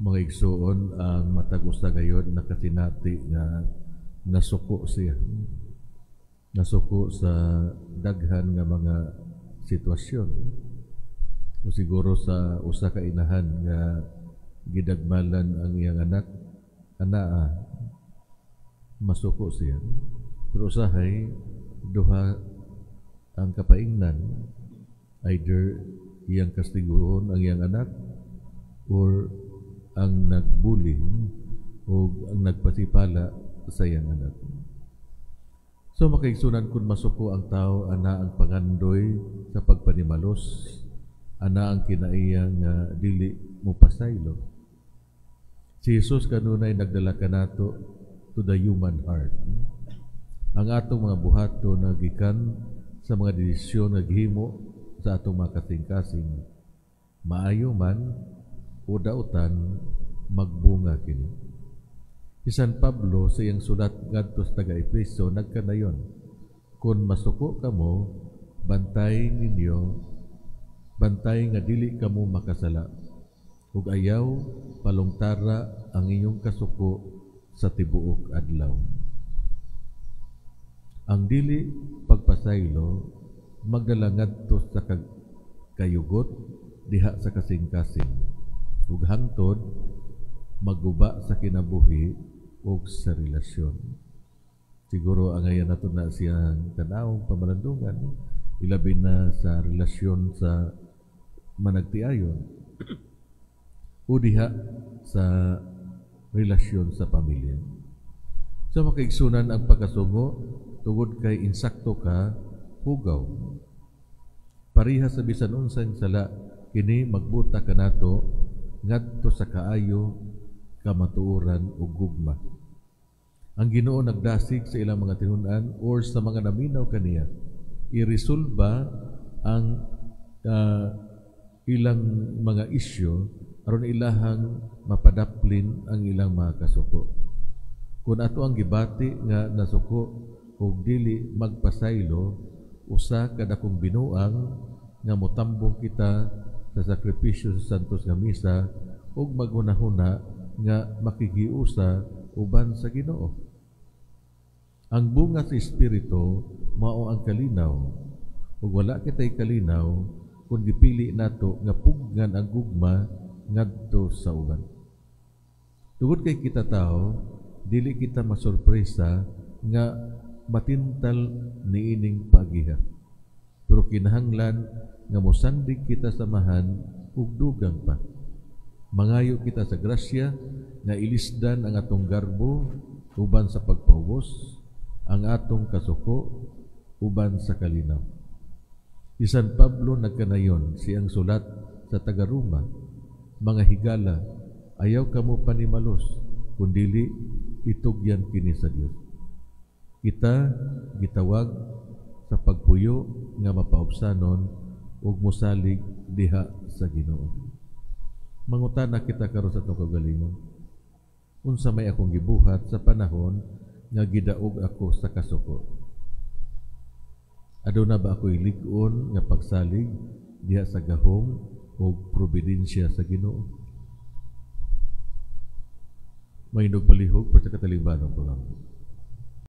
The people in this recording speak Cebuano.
Mga igsuon, ang matag usa gayod nakasinati nga nasuko siya. Nasuko sa daghan nga mga sitwasyon. O siguro sa usa ka inahan nga gidagmalan ang iyang anak, anaa masuko siya. Pero usahay duha ang kapaingnan, either iyang kastiguhon ang iyang anak or ang nagbully o ang nagpasipala sa iyang anak. So makaigsunan, kung masuko ang tao, ana ang pangandoy sa pagpanimalos, ana ang kinaiyang dili mo pasaylo. Si Jesus kanunay nagdala kanato to the human heart. Ang atong mga buhaton na gikan sa mga desisyon nga gihimo sa atong mga kasing-kasing, maayo man o dautan, magbunga kini. Si San Pablo, sa iyang sulat ngadto sa taga-Efeso, nagkanayon, "Kung masuko kamo, bantay ninyo, bantay nga dili kamo makasala. Ug ayaw palungtara ang inyong kasuko sa tibuok adlaw." Ang dili pagpasaylo magdala ngadto sa kayugot diha sa kasing-kasing ug hangtod maguba sa kinabuhi ug sa relasyon. Siguro ang ngayon nato na siyang tanawong pamalandungan, ilabi na sa relasyon sa managtiayon o diha sa relasyon sa pamilya. So makaigsunan, ang pagkasungo tungod kay insakto ka, hugaw. Pariha sa bisan unsang sala, kini magbuta kanato ngadto sa kaayo, kamatuoran ug gugma. Ang Ginoo nagdasig sa ilang mga tinun-an or sa mga naminaw kaniya. Iresolba ang ilang mga isyu aron ilahang mapadaplin ang ilang mga kasuko. Kung ato ang gibati nga nasuko ug dili magpasaylo, usa ka dakong binuang nga motambong kita sa sakripisyo sa Santos nga Misa ug maghunahuna nga makigiusa uban sa Ginoo. Ang bunga sa Espiritu mao ang kalinaw. Ug wala kitay kalinaw kung gipili nato nga pugnan ang gugma ngadto sa uban. Tungod kay kita tao, dili kita masurpresa nga matintal niining pagiha. Pero kinahanglan nga mosandig kita samahan ug dugang pa. Mangayo kita sa grasya nga ilisdan ang atong garbo uban sa pagpaubos, ang atong kasuko uban sa kalinaw. Si San Pablo nagkanayon siyang sulat sa taga-Roma, "Mga higala, ayaw kamo panimalos, kundili itugyan kini sa Dios." Kita gitawag sa pagpuyo nga mapaubsanon ug mosalig diha sa Ginoo. Mangutana kita karon sa atong kaugalingon. Unsa may akong gibuhat sa panahon nga gidaog ako sa kasuko? Aduna ba ako'y lig-on nga pagsalig diha sa gahom o providensya sa Ginoo? Mahindog palihog para sa katalingbanong pangampo.